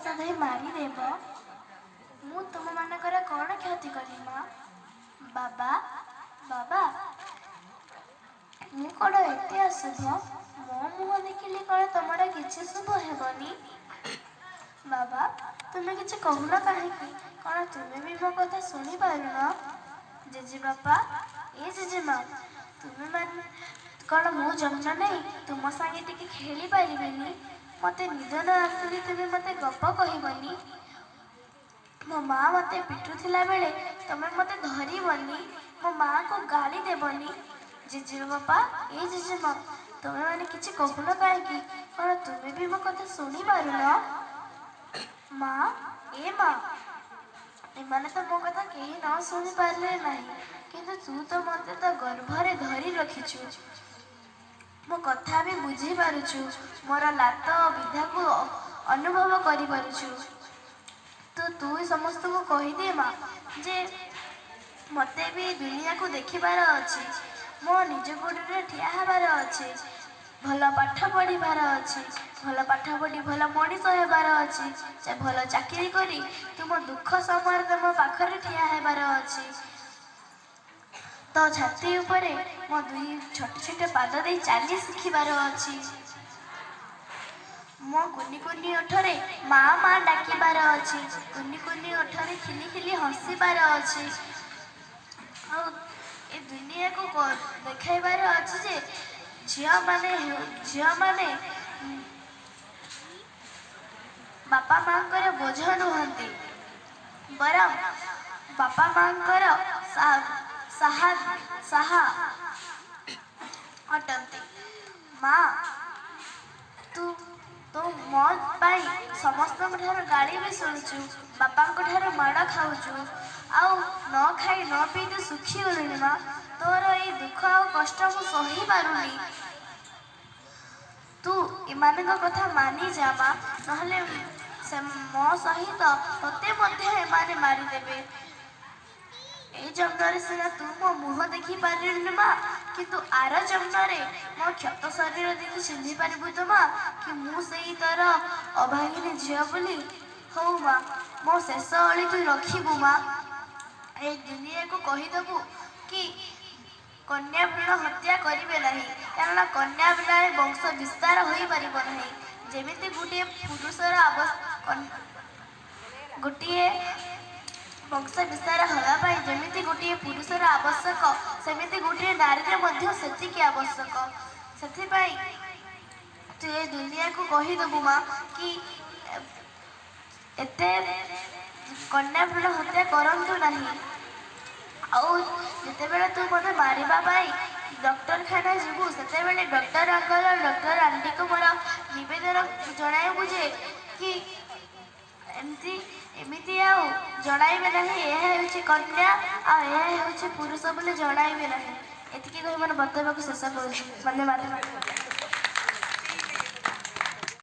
ରସ ଦେଇ ମାରିଦେବ? ମୁଁ ତୁମମାନଙ୍କର କ'ଣ କ୍ଷତି କଲି ମା? ବାବା, ବାବା, ମୁଁ କ'ଣ ଏତେ ଅଶୁଭ? ମୋ ମୁହଁ ଦେଖିଲେ କ'ଣ ତମର କିଛି ଶୁଭ ହେବନି? ବାବା, ତୁମେ କିଛି କହୁନ କାହିଁକି? କ'ଣ ତୁମେ ବି ମୋ କଥା ଶୁଣିପାରୁନ? ଜେଜେବାପା, ଏ ଜେଜେମା, ତୁମେମାନେ କ'ଣ ମୁଁ ଜନ୍ମ ନେଇ ତୁମ ସାଙ୍ଗେ ଟିକେ ଖେଳି ପାରିବେନି? ମୋତେ ନିଦ ନ ଆସିଲେ ତୁମେ ମୋତେ ଗପ କହିବନି? ମୋ ମା ମୋତେ ପିଟୁଥିଲା ବେଳେ ତମେ ମୋତେ ଧରିବନି? ମୋ ମାଆକୁ ଗାଳି ଦେବନି? ଜେଜେବାପା, ଏ ଜେଜେମା, ତୁମେମାନେ କିଛି କହୁନ କାହିଁକି? କ'ଣ ତୁମେ ବି ମୋ କଥା ଶୁଣିପାରୁନ? ମା, ଏ ମା, ଏମାନେ ତ ମୋ କଥା କେହି ନ ଶୁଣିପାରିଲେ ନାହିଁ, କିନ୍ତୁ ତୁ ତ ମୋତେ ତ ଗର୍ଭରେ ଧରି ରଖିଛୁ, ମୋ କଥା ବି ବୁଝିପାରୁଛୁ, ମୋର ଲାତ ବିଧାକୁ ଅନୁଭବ କରିପାରୁଛୁ। ତ ତୁ ସମସ୍ତଙ୍କୁ କହିଦେ ମା ଯେ ମୋତେ ବି ଦୁନିଆକୁ ଦେଖିବାର ଅଛି, ମୋ ନିଜ ଗୋଡ଼ରେ ଠିଆ ହେବାର ଅଛି, ଭଲ ପାଠ ପଢ଼ିବାର ଅଛି, ଭଲ ପାଠ ପଢ଼ି ଭଲ ମଣିଷ ହେବାର ଅଛି, ଭଲ ଚାକିରି କରି ତୁମ ଦୁଃଖ ସମୟରେ ତୁମ ପାଖରେ ଠିଆ ହେବାର ଅଛି, ତ ଛାତି ଉପରେ ମୋ ଦୁଇ ଛୋଟ ଛୋଟ ପାଦ ଦେଇ ଚାଲି ଶିଖିବାର ଅଛି, ମୋ କୁନି କୁନି ଓଠରେ ମା ମା ଡାକିବାର ଅଛି, କୁନି କୁନି ଓଠରେ ଖିଲି ଖିଲି ହସିବାର ଅଛି, ଆଉ ଏ ଦୁନିଆକୁ ଦେଖାଇବାର ଅଛି ଯେ ଝିଅମାନେ ବାପା ମାଆଙ୍କର ବୋଝ ନୁହନ୍ତି, ବରଂ ବାପା ମାଆଙ୍କର ସାହା ଅଟନ୍ତି। ମା, ତୁ ତୁ ମୋ ପାଇଁ ସମସ୍ତଙ୍କ ଠାରୁ ଗାଳି ବି ଶୁଣୁଛୁ, ବାପାଙ୍କ ଠାରୁ ମାଡ଼ ଖାଉଛୁ, ଆଉ ନ ଖାଇ ନ ପିଇ ତୁ ଶୁଖିଗଲୁଣି ମା। ତୋର ଏଇ ଦୁଃଖ ଆଉ କଷ୍ଟ ମୁଁ ସହିପାରୁନି। ତୁ ଏମାନଙ୍କ କଥା ମାନି ଯା ମା, ନହେଲେ ସେ ମୋ ସହିତ ତୋତେ ମଧ୍ୟ ଏମାନେ ମାରିଦେବେ। ଏଇ ଜନ୍ମରେ ସିନା ତୁ ମୋ ମୁହଁ ଦେଖିପାରିଲୁନି ମା, କିନ୍ତୁ ଆର ଜନ୍ମରେ ମୋ କ୍ଷତ ଶରୀର ଦେଖି ଚିହ୍ନି ପାରିବୁ ତ ମା କି ମୁଁ ସେଇ ତୋର ଅଭାଗିନୀ ଝିଅ ବୋଲି? ହଉ ମା, ମୋ ଶେଷ ଅଳି ତୁ ରଖିବୁ ମା। ଏ ଦୁନିଆକୁ କହିଦେବୁ କି କନ୍ୟା ଭ୍ରୂଣ ହତ୍ୟା କରିବେ ନାହିଁ, କାରଣ କନ୍ୟା ବିନାରେ ବଂଶ ବିସ୍ତାର ହୋଇପାରିବ ନାହିଁ। ଯେମିତି ଗୋଟିଏ ପୁରୁଷର ଗୋଟିଏ ବଂଶ ବିସ୍ତାର ହେବା ପାଇଁ ଯେମିତି ଗୋଟିଏ ପୁରୁଷର ଆବଶ୍ୟକ, ସେମିତି ଗୋଟିଏ ନାରୀର ମଧ୍ୟ ସେତିକି ଆବଶ୍ୟକ। ସେଥିପାଇଁ ତୁ ଏ ଦୁନିଆକୁ କହିଦେବୁ ମା କି ଏତେ କନ୍ୟା ଭ୍ରୂଣ ହତ୍ୟା କରନ୍ତୁ ନାହିଁ। ଆଉ ଯେତେବେଳେ ତୁ ମୋତେ ମାରିବା ପାଇଁ ଡକ୍ଟରଖାନା ଯିବୁ, ସେତେବେଳେ ଡକ୍ଟର ଅଙ୍କଲ, ଡକ୍ଟର ଆଣ୍ଟିକୁ ମୋର ନିବେଦନ ଜଣାଇବୁ ଯେ କି ଏମିତି ଆଉ ଜଣାଇବେ ନାହିଁ, ଏହା ହେଉଛି କନ୍ୟା ଆଉ ଏହା ହେଉଛି ପୁରୁଷ ବୋଲି ଜଣାଇବେ ନାହିଁ। ଏତିକି କହି ମୋର ବକ୍ତବ୍ୟକୁ ଶେଷ କରୁଛି। ବନ୍ଦେ ମାତରମ୍।